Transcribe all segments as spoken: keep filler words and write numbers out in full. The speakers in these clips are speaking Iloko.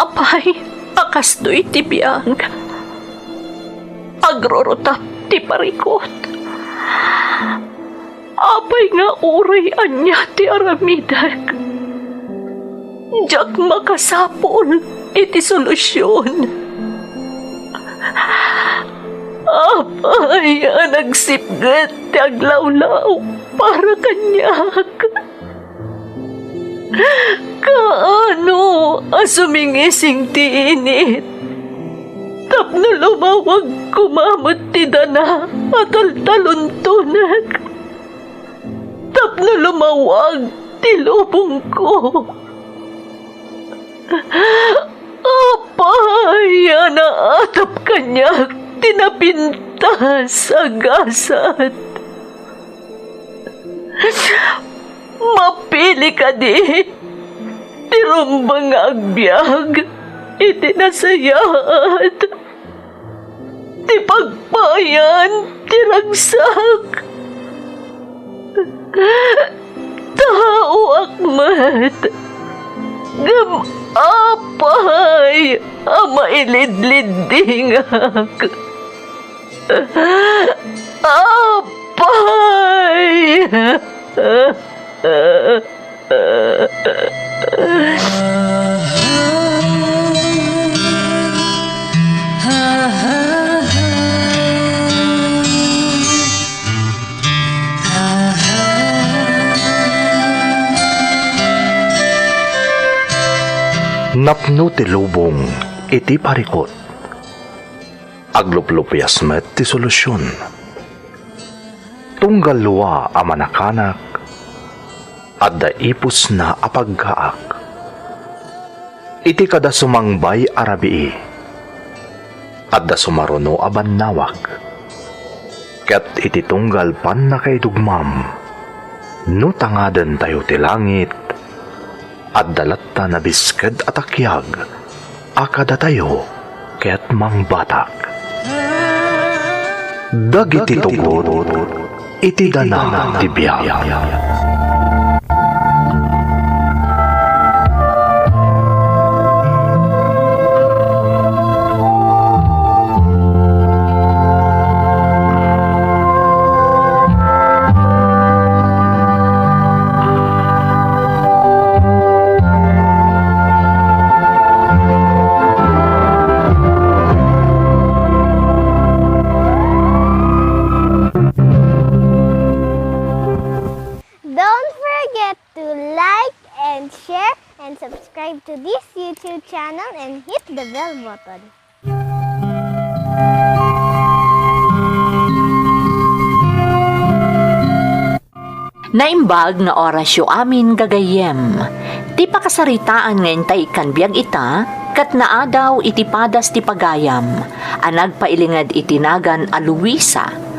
Apay, a kastoy ti biag. Agrurutap ti parikut. Apay nga uray ania ti aramidek, diak makasapul iti solusion. Apay a nagsipget ti aglawlaw para kaniak. Kaano a sumingising ti init tapno lumawag koma met ti dana a taltaluntonek, tapno lumawag ti lubongko? Apay a naatap kaniak ti napintas a gasat? Mapili kadi ti rumbeng nga agbiag iti nasayaat, ti pagpayan ti ragsak? Taoak met, ngem apay a mailidliddingak? Apay! Napno ti lubong iti parikut. Agluplupias met ti solusion. Tunggal lua a manakanak, adda ipusna a paggaak. Iti kada sumangbay a rabii, adda sumaruno a bannawag. Ket iti tunggal pannakaidugmam, no tangadentayo ti langit, adda latta nabisked a takiag a kadatayo ket mangbatak. Dagiti tugot iti dana ti biag. Don't forget to like and share and subscribe to this YouTube channel and hit the bell button. Naimbag nga orasyo amin, gagayyem. Ti pakasaritaan nga intay ikkan biag ita, ket naadaw iti padas ti pagayam a nagpailinged iti nagan a Luisa.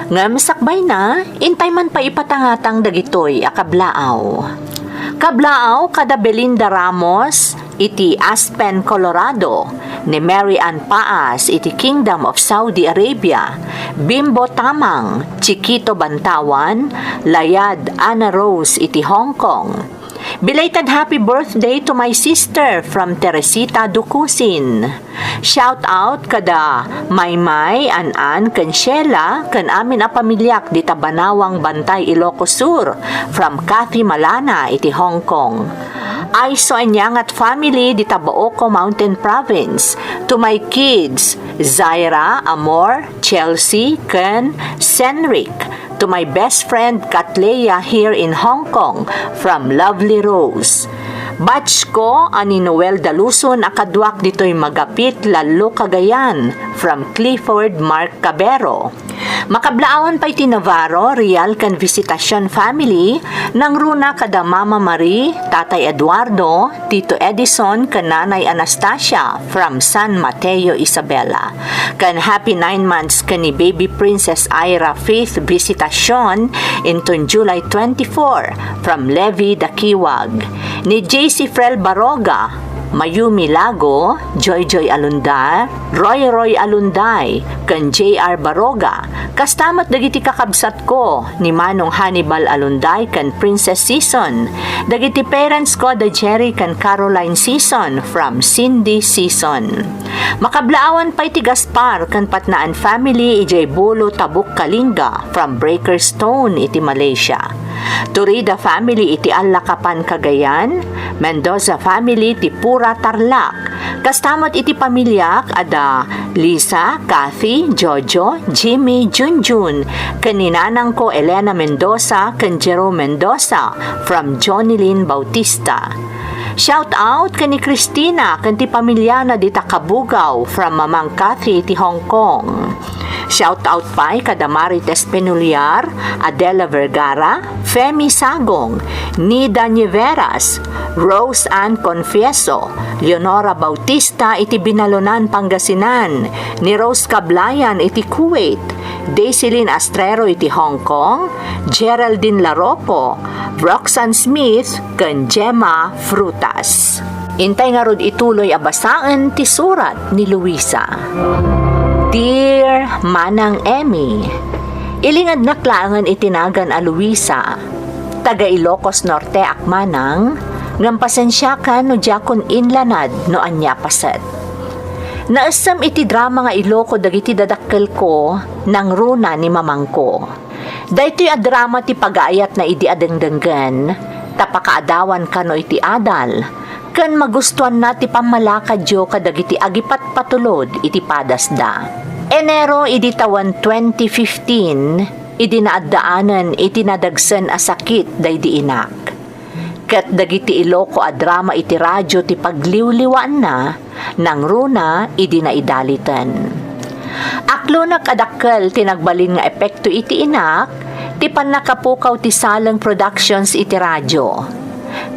Ngem sakbayna, intay man pay ipatangatang dagitoy a kablaaw. Kablaaw kada Belinda Ramos, iti Aspen, Colorado, ni Mary Ann Paas iti Kingdom of Saudi Arabia, Bimbo Tamang, Chiquito Bantawan, Layad Ana Rose iti Hong Kong. Belated happy birthday to my sister from Teresita Ducusin. Shout out kada Maymay, An-an, ken Sheila, ken amin a pamiliak dita Banawang, Bantay, Ilocos Sur, from Kathy Malana iti Hong Kong. Ayso a niangat family dita Baoco Mountain Province. To my kids, Zaira, Amor, Chelsea, ken Senric. To my best friend, Katleya, here in Hong Kong, from Lovely Rose. Batch ko a ni Noel Daluson a kaduak ditoy Magapit, Lallo, Cagayan, from Clifford Mark Cabero. Makablaawan pay ti Navarro, Real ken Visitacion family, nangruna kada Mama Marie, Tatay Eduardo, Tito Edison, ken Nanay Anastasia from San Mateo, Isabela. Ken happy nine months ken ni Baby Princess Ira Faith Visitacion inton July twenty-four from Levi Dakiwag. Ni J C Frel Baroga, Mayumi Lago, Joyjoy Alundar, Royroy Alunday, ken J R Baroga, kasta met dagiti kakabsatko ni Manong Hannibal Alunday ken Princess Season, dagiti parents ko da Jerry ken Caroline Season from Cindy Season. Makablaawan pay ti Gaspar ken Patnaan family idiay Bulo, Tabuk, Kalinga from Breaker Stone iti Malaysia. Turida family iti Allacapan, Cagayan, Mendoza family ti Pura, Tarlac. Kasta met iti pamiliak a da Lisa, Kathy, Jojo, Jimmy, Junjun, ken ni nanangko Elena Mendoza ken Jerome Mendoza from Johnny Lynn Bautista. Shout out ken ni Christina ken ti pamiliana dita Kabugaw from Mamang Kathy ti Hong Kong. Shout out pay kada Marites Penuliar, Adela Vergara, Femi Sagong, Nida Niveras, Rose Ann Confieso, Leonora Bautista iti Binalonan, Pangasinan, ni Rose Kablayan iti Kuwait, Daisilyn Astrero iti Hong Kong, Geraldine Laropo, Roxanne Smith, ken Gemma Frutas. Intay ngarud ituloy a basaen ti surat ni Luisa. Dear Manang Emmy, ilingednak laengen iti nagan a Luisa. Taga Ilocos Norte ak manang, ngem pasensiakan no diakon inlanad no ania paset. Naessem iti drama nga Iloco dagiti dadakkelko, nangruna ni mamangko. Daytoy a drama ti pagaayatna idi adengdenggen, ta pakaadawan kano iti adal, ken magustuanna ti pammalakadyo kadagiti agipatpatulod iti padasda. Enero idi tawen twenty fifteen, idi naaddaanen iti nadagsen a sakit daydi inak. Ket dagiti Iloco a drama iti radio ti pagliwliwaanna, nangruna idi naidaliten. Aklonak a dakkel ti nagbalin nga epekto iti inak ti pannakapukaw ti Saleng Productions iti radio.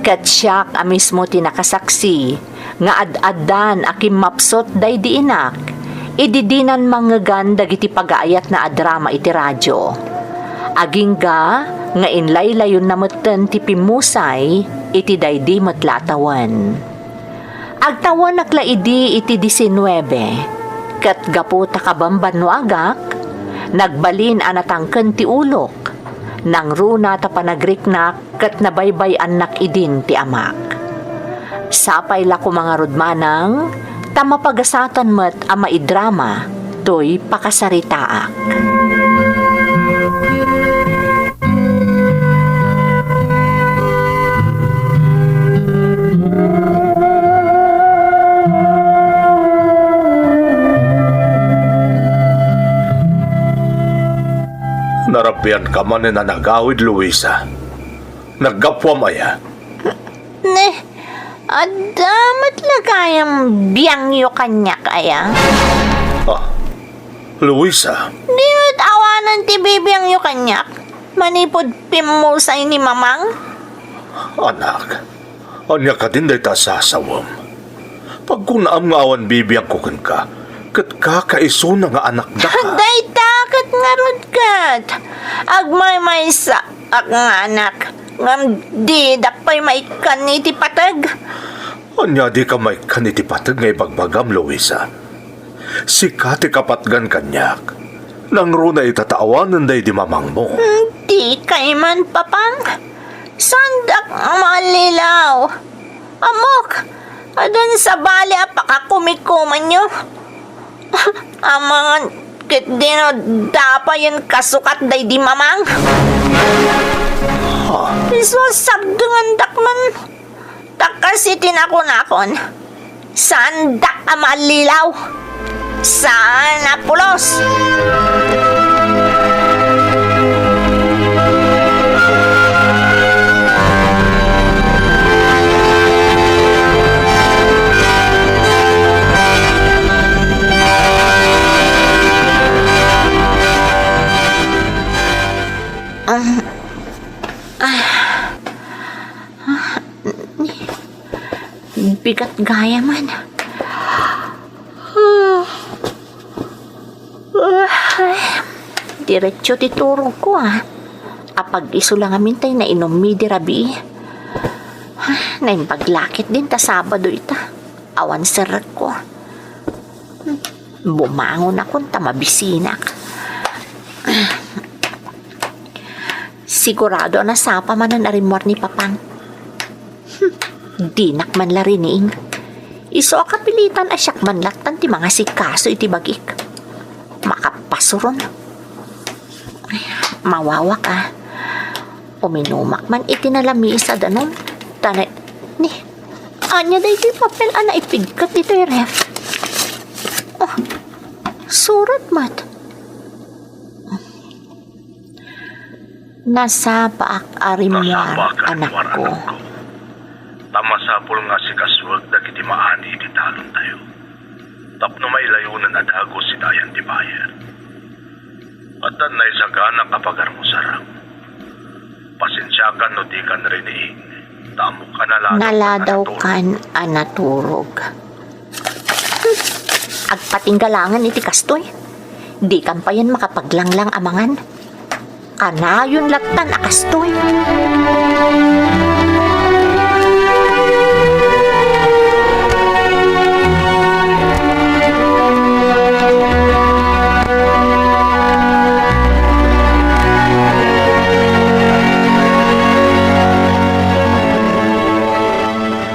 Ket siak a mismo ti nakasaksi nga ad-addan a kimmapsut daydi inak idi dinan mangngegan dagiti pagaayatna a drama iti radio. Agingga nga inlaylayonna metten ti pimmusay iti daydi met la a tawen. Agtawenak la idi iti diesinuebe, ket gapu ta kabambannuagak, nagbalin a natangken ti ulok, nangruna ta panagriknak ket nabaybay-annak idin ti amak. Sapay la koma ngarud manang, ta mapagasatan met a maidrama toy pakasaritaak. Narabianka manen a nagawid, Luisa. Naggapuam aya? Ne, adda met la gayam biangyo kaniak aya? Ah, Luisa. Di met awanen ti bibiangyo kaniak manipud pimmusay ni Mamang? Anak, ania kadin dayta a sasawem? Pagkunaam nga awan bibiangko kenka, ket kakaisuna nga anakdaka. Dayta ket ngarud ket agmaymaysa ak nga anak, ngem didak pay maikkan iti pateg. Ania dika maikkan iti pateg nga ibagbagam, Luisa? Sika ti kapatgan kaniak. Nangruna ita ta awanen daydi mamangmo. Hmm, dikay man, Papang. Saandak a maallilaw. Ammok, adun sabali a pakakumikumanyo. Amangan ket dino dapayen kasukat daydi mamang. Ha? Isu a sabdengendak man. Ta kas iti nakunakon, saandak a maallilaw. Saan a pulos. Ah, ah, ah, bigat gaya man. Ay, diretso ti turog ko, ah. Apag-isu la ngamin tay nainummi di rabii. Ay, naimbag la ket din ta Sabado ita. Awan serrekko. Hmm, bumangonakon ta mabisinak. Sigurado a nasapa manen a rimmuar ni Papang. Hmm, dinak man la riniing. Isu a kapilitan a siak man lattan ti mangasikaso iti bagik. Makapasuron. Mawawak a. Uminumak man iti nalamiis a danum. Ta ne, ni, ania daytoy papel a naipigket ditoy ref? Oh, surat met. Nasapaak a rimmuar, Nasapaak a rimmuar, anakko. anakko. Ta masapul nga sikasuek dagiti maani iti talontayo. Tapno mailayonan a dagus iti ayan ti bayer. Addan naisaganak a pagarmusaram. Pasensiakan no dikan riniing, ta ammok a naladawkan a Naladawkan a naturog. Agpatingga laengen iti kastoy. Dikan payen makapaglanglang a mangan. Kanayon lattan a kastoy.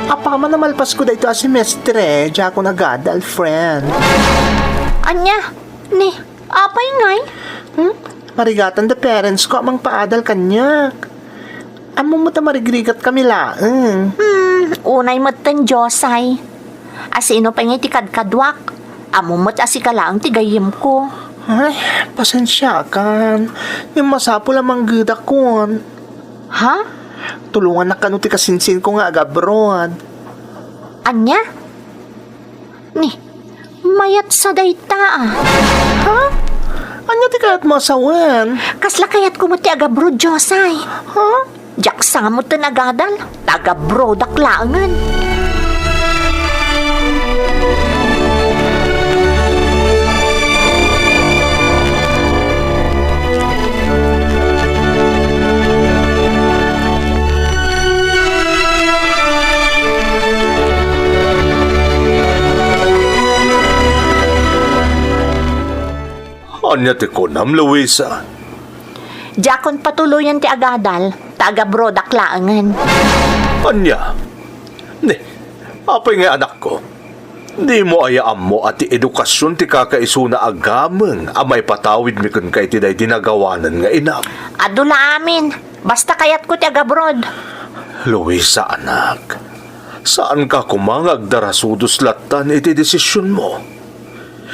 Apaman a malpasko daytoy a semestre, diakon agadal, friend. Ania? Ni, apay ngay? Hmm? Marigatan da parents ko a mangpaadal kaniak. Ammom met a marigrigat kami laeng. Hmm, unay metten Diosay. A sino pay ngay ti kadkaduak? Ammom met a sika laeng ti gayyemko. Ay, pasensiakan. Ngem masapul a manggedakon. Ha? Tulongannak kano ti kasinsinko nga agabroad. Ania? Ni, mayat sa dayta, ah. Ha? Ania ti kayatmo a sawen? Kasla kayatko met ti agabroad, Diosay. Ha? Diak sa met ti nagadal, ta agabroadak laengen. Ania ti kunam, Luisa? Diakon patuloyen ti agadal, ta agabroadak laengen. Ania? Ni, apay nga anakko? Dimo aya ammo a ti edukasion ti kakaisuna a gameng a maipatawidmi kenka iti daydi nagawanan nga inam? Adu la amin. Basta kayatko ti agabroad. Luisa, anak, saanka koma nga agdarasudos lattan iti desisionmo.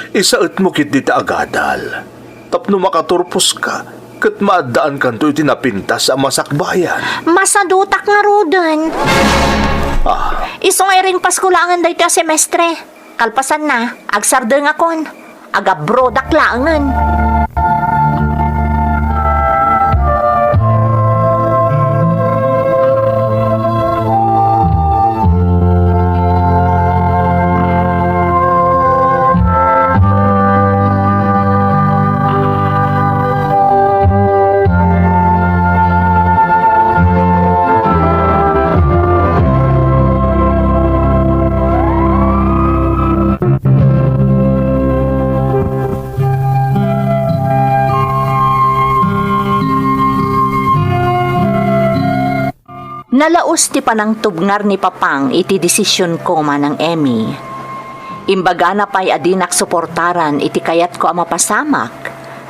Isaetmo ketdi ti agadal tapno makaturposka ket maaddaankanto iti napintas a masakbayan. Masadutak ngaruden. Ah. Isu nga iringpasko laengen daytoy a semestre. Kalpasanna, agsardengakon. Agabroadak laengen. Nalaus ti panangtubngar ni Papang iti desisionko, Manang Emmy. Imbagana pay a dinak suportaran iti kayatko a mapasamak,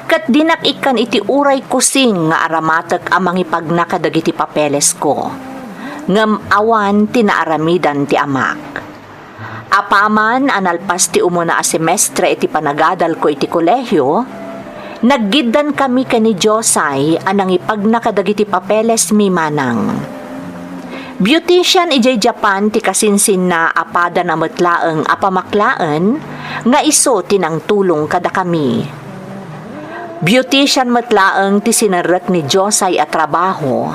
ket dinak ikkan iti uray kusing nga aramatek a mangipagna kadagiti papelesko. Ngem awan ti naaramidan ti amak. Apaman a nalpas ti umuna a semestre iti panagadalko iti kolehio, naggiddankami ken ni Diosay a nangipagna kadagiti papelesmi manang. Beautician idiay Japan ti kasinsinna a padana met laeng a pamaklaen nga isu ti nangtulong kadakami. Beautician met laeng ti sinerrek ni Diosay a trabaho,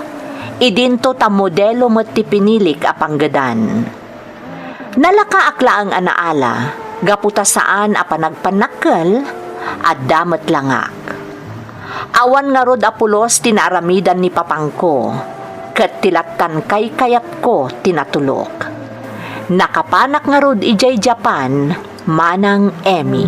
idinto ta modelo met ti pinilik a panggedan. Nalakaak laeng a naala, gapu ta saan a panagpannakkel, adda met langak. Awan ngarud a pulos ti naaramidan ni papangko, ket ti lattan kaykayatko ti natulok. Nakapanak ngarud idiay Japan, Manang Emmy.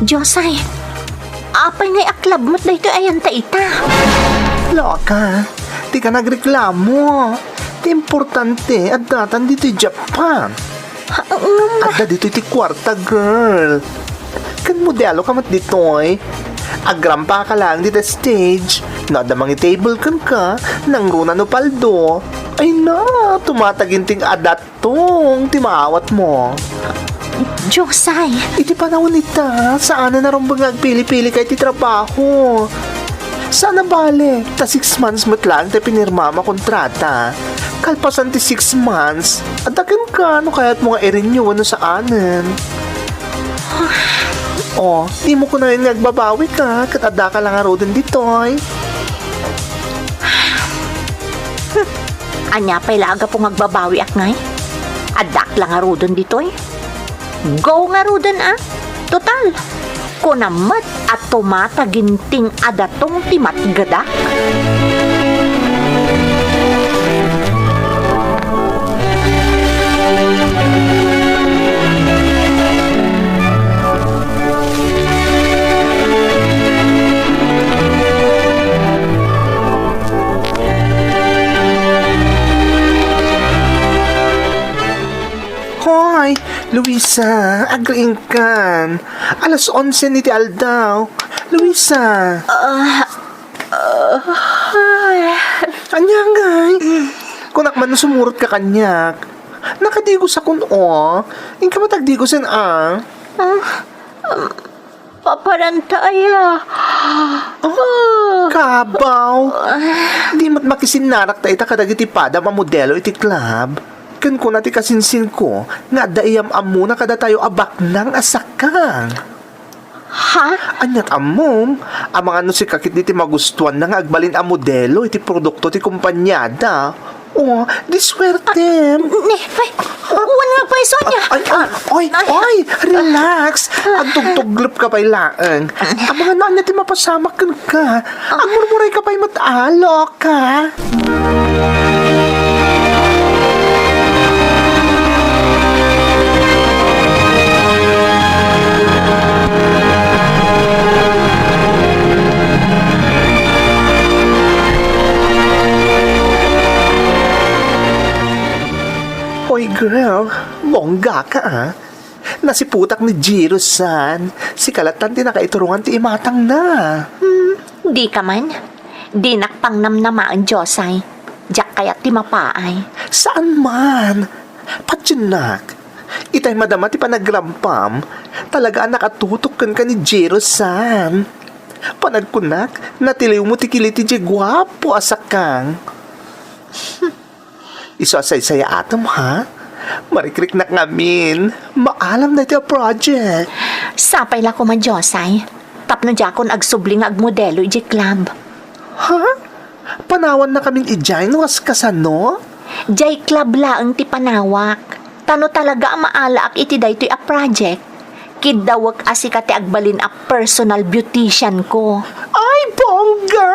Diosay, apay ngay a club met daytoy a yanta ita? Loka, dika nagreklamo. Ti importante, addatan ditoy Japan. Ha, ngem Adda ditoy ti kuarta, girl. Ken modelo ka met ditoy. Agrampa ka lang dita stage. No adda mangi-table kenka, nangruna no paldo. Ay na, tumataginting adat Tong ti maawatmo. Diosay! Iti panawen ita, saanen a rumbeng nga agpili-pili ka iti trabaho. Saan a bale, ta six months met laeng ti pinirmam a kontrata. Kalpasan ti six months, adda kenka no kayatmo nga i-renew wenno saanen. Oh, dimo kunayon nga agbabawi ka, ket adda ka la ngaruden ditoy. Ania pay la a gapu nga agbabawiak ngay? Addak la ngaruden ditoy. Go ngaruden a. Total, kunam met a tumataginting a datong ti matgedak. Hoy, Luisa, agriingkan. Alas onse ni ti aldaw. Luisa. Ah, ah, ay. Ania ngay? Kunak man no sumurot ka kaniak. Nakadigos akon, o. Inka met agdigosen, a. Ah, um, Paparanta aya. Ah, kabaw. Di met makisinnarak ta ita kadagiti padam a modelo iti club. Ken kuna ti kasinsinko nga adda iyam-ammona kadatayo a baknang a sakang. Ha? Aniat ammom, amangan no sika ketdi ti magustuanna nga agbalin a modelo iti produkto ti kompaniada. Oh, di suertem. Ah, ne, ay, wen nga pay, Sonia. Ay, ay, oy, oy, relax. Agtugtuglep ka pay laeng. Amangan no ania ti mapasamak kenka. Agmurmuray ka pay met, a, loka. Hoy, girl, bongga ka, a. Nasiputak ni Jiro-san. Sika lattan ti nakaiturongan ti imatangna. Hmm, di ka man. Dinak pangnamnamaen, Diosay. Diak kayat ti mapaay. Saan man? Patiennak. Itay madama ti panagrampam. Talaga a nakatutok kenka ni Jiro-san. Panagkunak, natiliwmo ti kili ti diay guapo a sakang. Isu a saysayaatem, ha? Marikriknak ngamin. Maalam daytoy a project. Sapay la koma, Diosay. Tapno diakon agsubli nga agmodelo idiay club. Ha? Panawannakamin idiay no kas-, kasano? Diay club laeng ti panawak. Ta no talaga a maalaak iti daytoy a project, kiddawek a sika ti agbalin a personal beautician ko. Ay, bongga!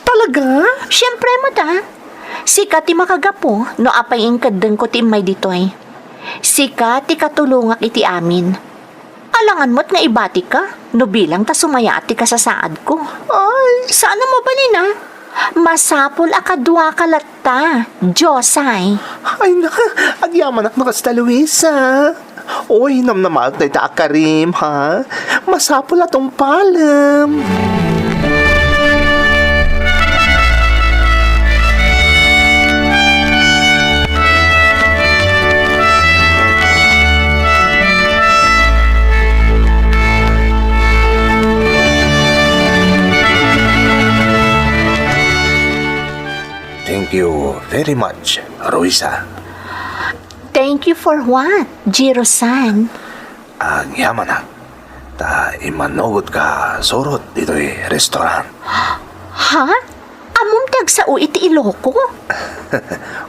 Talaga? Siempre met, a. Sika ti makagapu no apay inkeddengko ti immay ditoy. Sika ti katulongak iti amin. Alangan met nga ibatika no bilang ta sumayaat ti kasasaadko. Ay. Saan a mabalin, a. Masapul a kaduaka latta, Diosay. Ay na, agyamanak no kasta, Luisa. Oy, namnamaek dayta a karim, ha? Masapul a tungpalem. Thank you very much, Luisa. Thank you for what, Jiro-san? Agyamanak, ta immanugot ka surot ditoy restaurant. Ha? Ammom ti agsao iti Iloco?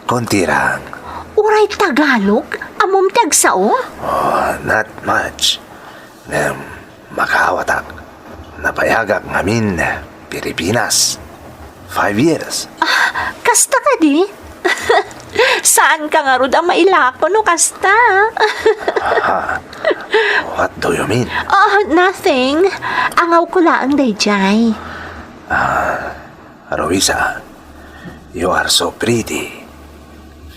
Kontirang. Uray Tagalog? Ammom ti agsao? Oh, not much. Ngem, makaawatak. Nabayagak ngamin Pilipinas. Five years. Ah, kasta kadi? Saanka ngarud a mailako no kasta? Ah, what do you mean? Oh, nothing. Angawko laeng daydiay. Ah, Ruiza, you are so pretty.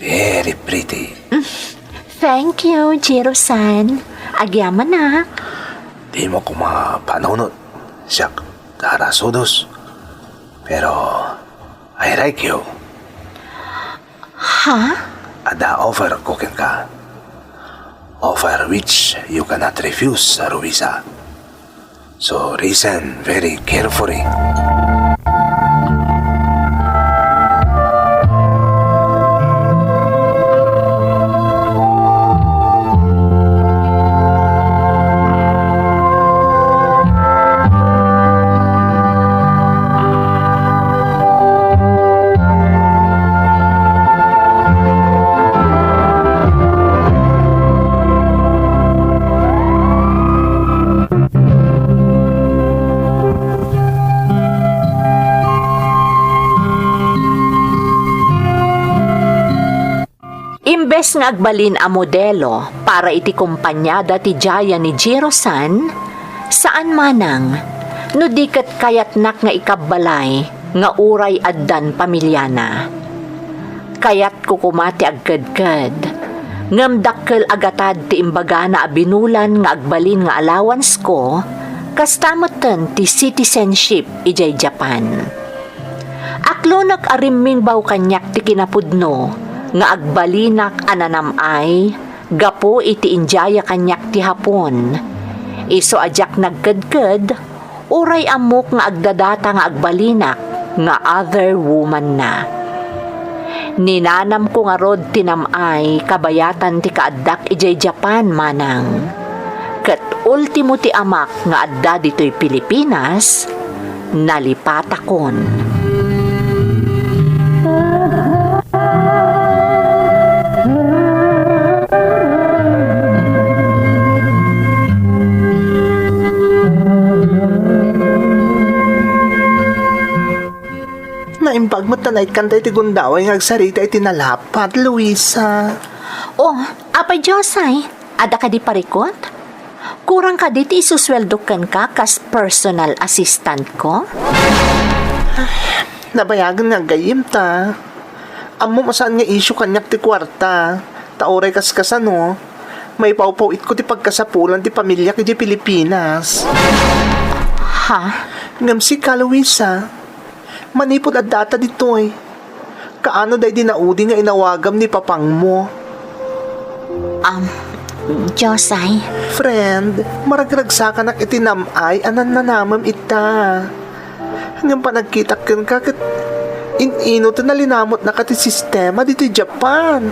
Very pretty. Thank you, Jiro-san. Agyamanak. Dimo koma panunot, siak, Tara Sudos. Pero, I like you. Ha? Adda offer ko kenka. Offer which you cannot refuse, Ruiza. So listen very carefully. Imbes nga agbalin a modelo para iti kompaniada ti Jaya ni Jiro-san, saan manang, no di ket kayatnak nga ikabbalay nga uray addan pamiliana. Kayatko koma ti agkedked, ngem dakkel a gatad ti imbagana a binulan nga agbalin nga allowance ko, kasta metten ti citizenship idiay Japan. Aklonek a rimmingbaw kaniak ti kinapudno nga agbalinak a nanam-ay gapu iti indiaya kaniak ti Hapon. Isu a diak nagkedked, uray ammok nga agdadata nga agbalinak nga other woman-na. Ninanamko ngarud ti nam-ay kabayatan ti kaaddak idiay Japan, manang. Ket ultimo ti amak nga adda ditoy Pilipinas, nalipatakon. Naimbag met ta naikkan daytoy gundaway nga agsarita iti nalapad, Luisa. Oh, apay Diosay, adda kadi parikut? Kurang kadi ti isusweldok kenka kas personal assistant ko? Nabayagen nga aggayyem ta. Ammom a saan nga isyu kaniak ti kuarta, ta uray kaskasano, maipawpaw-itko ti pagkasapulan ti pamiliak idiay Pilipinas. Ha? Ngem sika, Luisa, manipud addata ditoy, kaano daydi naudi nga inawagam ni papangmo? Um, Diosay. Friend, maragragsakanak iti nam-ay a nannanamem ita. Ngem panagkitak kenka ket in-ino ti nalinamutnaka ti sistema ditoy Japan.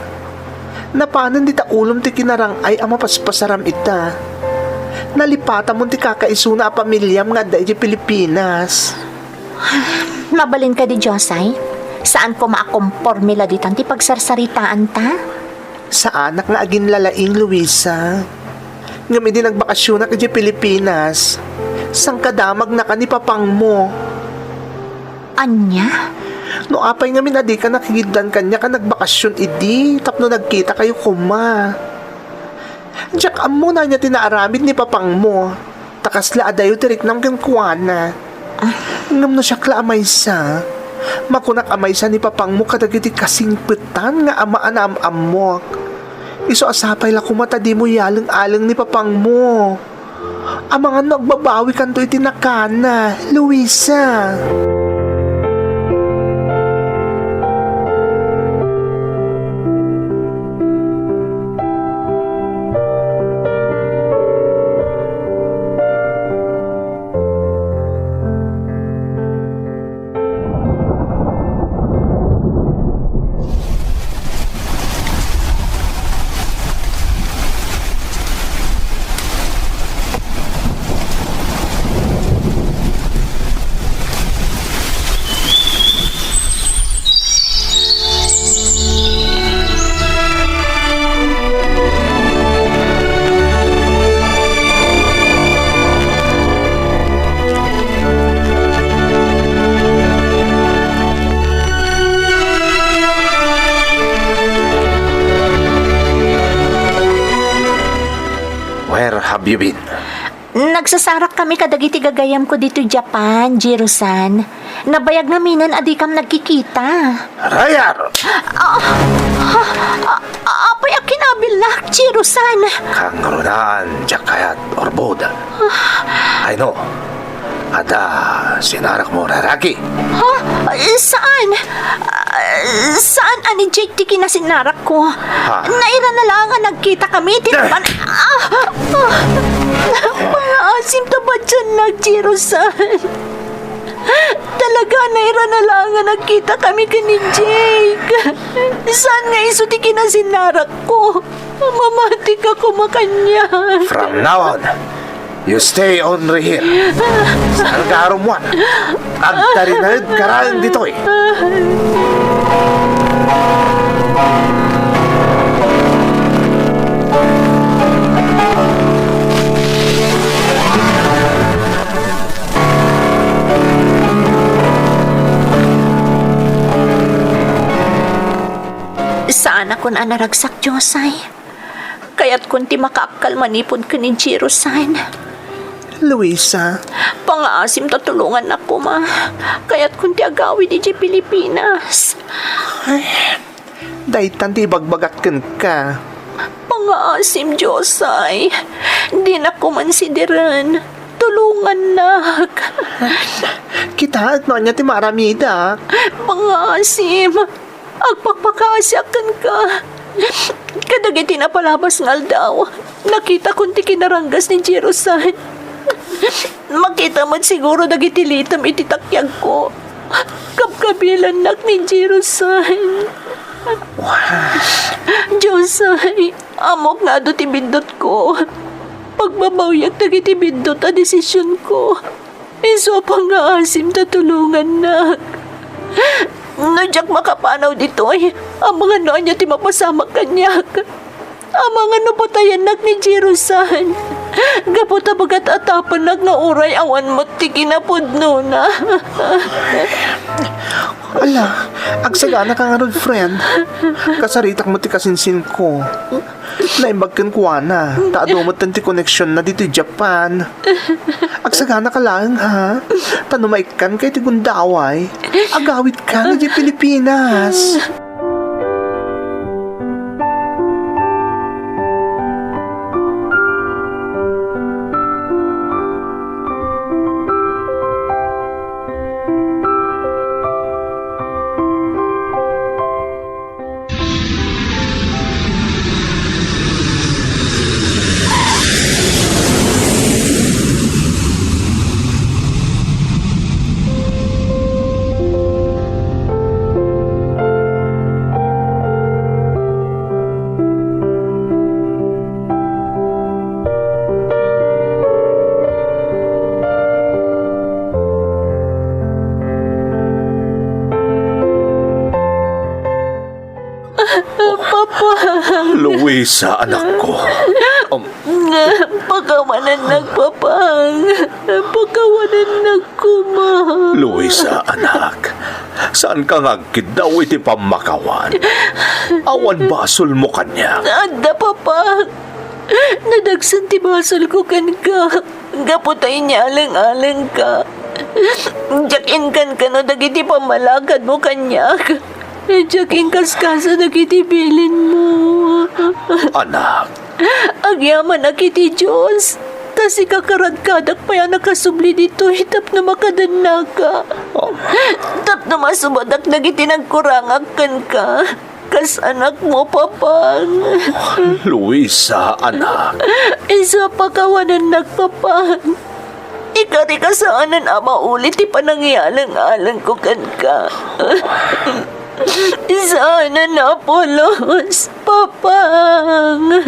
Napanen dita ulom ti kinarang-ay a mapaspasaram ita. Nalipatamon ti kakaisuna a pamiliam nga adda idiay Pilipinas. Mabalin kadi, Diosay? Saan koma a komporme la ditan ti pagsarsaritaanta? Saanak nga aginlalaing, Luisa. Ngem idi nagbakasionak idiay Pilipinas, sangkadamagnaka ni papangmo. Ania? No apay ngamin a dika nakigiddan kaniak a nagbakasion idi tapno nagkitakayo koma? Diak ammo no ania ti naaramid ni papangmo. Ta kasla adayo ti riknam kenkuana. Ah. Ngem no siak la a maysa, makunak a maysa ni papangmo kadagiti kasingpetan nga ama a naam-ammok. Isu a sapay la koma ta dimo yaleng-aleng ni papangmo. Amangan no agbabawikanto iti nakana, Luisa. Yubin. Nagsasarak kami kadagiti gagayamko ditoy Japan, Jiro-san. Nabayag ngaminen a dikam nagkikita. Rayar! Ah, ah, ah, apay a kinabilak, Jiro-san? Kangrunaan, diak kayat, Orbud. I know. Adda sinarakmo, raraki. Ha? Saan? Ah, saan a ni Jake ti kinasinarakko? Ha? Nairana laeng a nagkita kami iti napan-, ah! Ah! Pangaasim ta padiannak, Jiro-san. Talaga, nairana laeng a nagkita kami ken ni Jake. Saan nga isu ti kinasinarakko? Mamatika koma kaniak. From now on, you stay only here. Saan ka arummuar? Agtarinaed ka raen ditoy. Saanakon a naragsak, Dios, ay. Kayatkon ti makaakkal manipud ken ni Jiro-san. Luisa. Pangaasim ta tulongannak koma. Kayatkon ti agawid idiay Pilipinas. Ay, daytan ti ibagbagak kenka. Pangaasim, Dios, ay. Dinak koma sideren. Tulongannak. Kitaek no ania ti maaramidak. Pangaasim. Agpakpakaasiak kenka. Kadagiti napalabas nga aldaw, nakitakon ti kinaranggas ni Jiro-san. Makita met siguro dagiti litem iti takyagko. Kabkabilannak ni Jiro-san. Dios ay, ammok nga adu ti biddutko. Pagbabawiak dagiti biddut a desisionko. Isu a pangaasim ta tulongannak. No diak makapanaw ditoy, amangan no ania ti mapasamak kaniak. Amangan no patayennak ni Jiro-san. Gapu ta bagat-atapennak nga uray awan met ti kinapudnona. Ala, agsaganaka ngarud, friend. Kasaritak met ti kasinsinko. Naimbag kenkuana, ta adu metten ti koneksionna ditoy Japan. Agsaganaka laeng, ha? Ta no maikkanka iti gundaway, agawidka idiay Pilipinas. Papa. Luisa, anakko. Um, Pakawanennak, Papa. Pakawanennak koma. Luisa, anak. Saanka nga agkiddaw iti pammakawan? Awan basolmo kaniak. Adda, Papa. Nadagsen ti basolko kenka. Gapu ta inyaleng-alengka. Diak inkankano dagiti pammalakadmo kaniak. Diak inkaskasa dagiti bilinmo. Anak. Agyamanak iti Dios, ta sika karadkadak pay a nakasubli ditoy tapno makadennaka. Oh. Tapno masubadak dagiti nagkurangak kenka. Kas anakmo, Papang. Luisa, anak. Isu a pakawanennak, Papang. Ikarika saanen a mauli ti panangyaleng-alengko kenka. Saanen a pulos, Papang.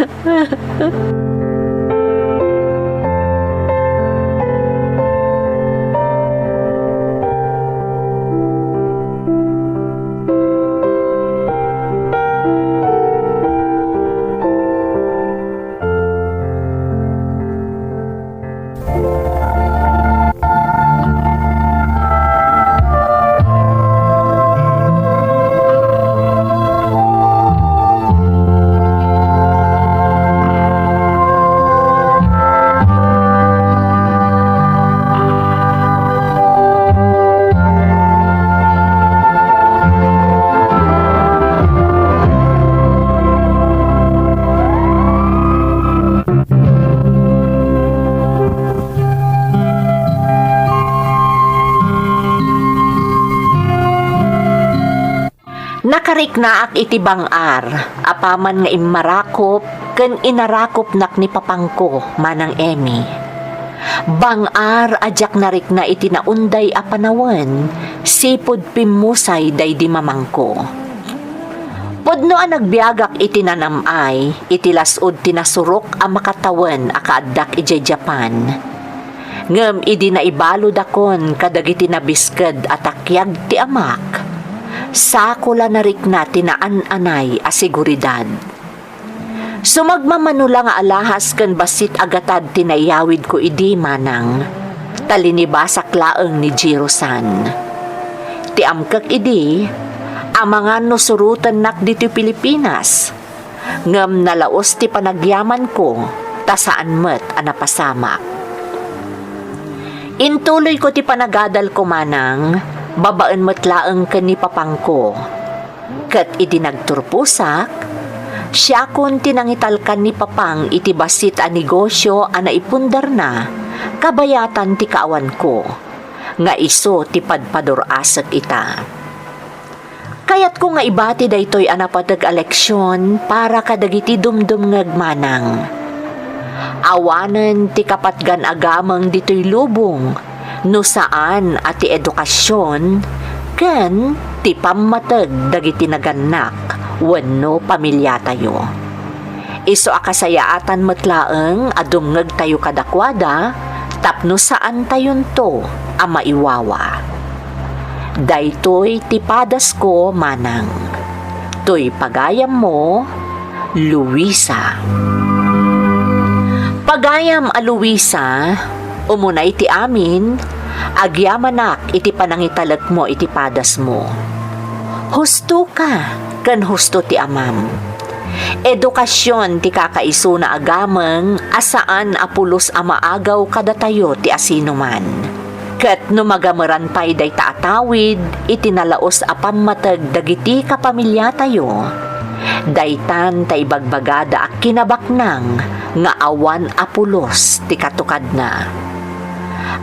Nakariknaak iti bang-ar, apaman nga immarakop ken inarakopnak ni papangko, Manang Emmy. Bang-ar a diak narikna iti naunday a panawen, sipud pimmusay daydi mamangko. Pudno a nagbiagak iti nanam-ay, iti las-ud ti nasurok a makatawen a kaaddak idiay Japan. Ngem idi naibaludakon kadagiti nabisked a takiag ti amak, sako la narikna ti naan-anay a seguridad. Sumagmamano la nga alahas ken bassit a gatad ti naiyawidko idi, Manang, ta linibasak laeng ni Jiro-san. Ti amkek idi, amangan no surotennak ditoy Pilipinas, ngem nalaos ti panagyamanko, ta saan met a napasamak. Intuloyko ti panagadalko, Manang, babaen met laeng ken ni papangko. Ket idi nagturposak, siakon ti nangitalkan ni papang iti bassit a negosio a naipundarna, kabayatan ti kaawanko, nga isu ti padpadur-asek ita. Kayatko nga ibati daytoy a napateg a leksion para kadagiti dumdumngeg, Manang. Awanen ti kapatgan a gameng ditoy lubong no saan a ti edukasion ken ti pammateg dagiti nagannak wenno pamiliatayo. Isu a kasayaatan met laeng a dumngegtayo kadakuada tapno saantayonto a maiwawa. Daytoy ti padasko, Manang. Toy pagayammo, Luisa. Pagayam a Luisa, umuna iti amin, agyamanak iti panangitalekmo iti padasmo. Husto ka, ken husto ti amam. Edukasion ti kakaisuna a gameng a saan a pulos a maagaw kadatayo ti asinoman. Ket no magameran pay dayta a tawid iti nalaos a pammateg dagiti kapamiliatayo, daytan ta ibagbagada a kinabaknang nga awan a pulos ti katukadna.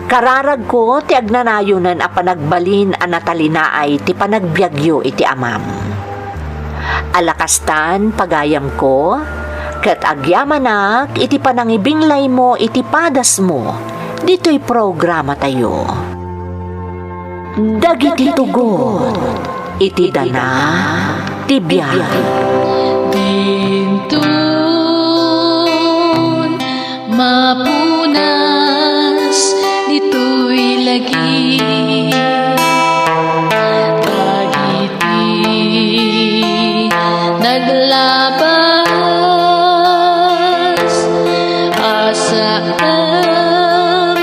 Kararagko ti agnanayonen a panagbalin a natalinaay ti panagbiagyo iti amam. Alakastan, pagayamko, ket agyamanak iti panangibinglaymo iti padasmo ditoy programatayo. Dagiti tugot iti dana ti biag. Dinton mapunas ditoy lagi. Dagiti naglabas a saan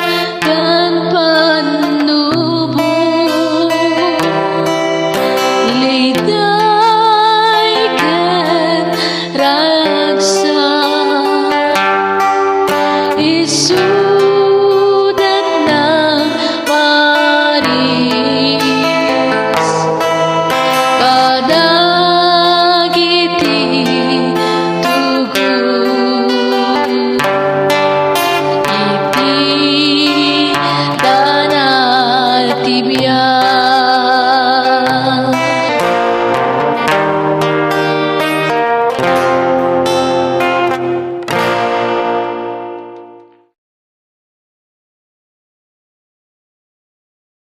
ken pannubo, liday ken ragsak, isudat nang paris kadagiti tugot iti dana ti biag.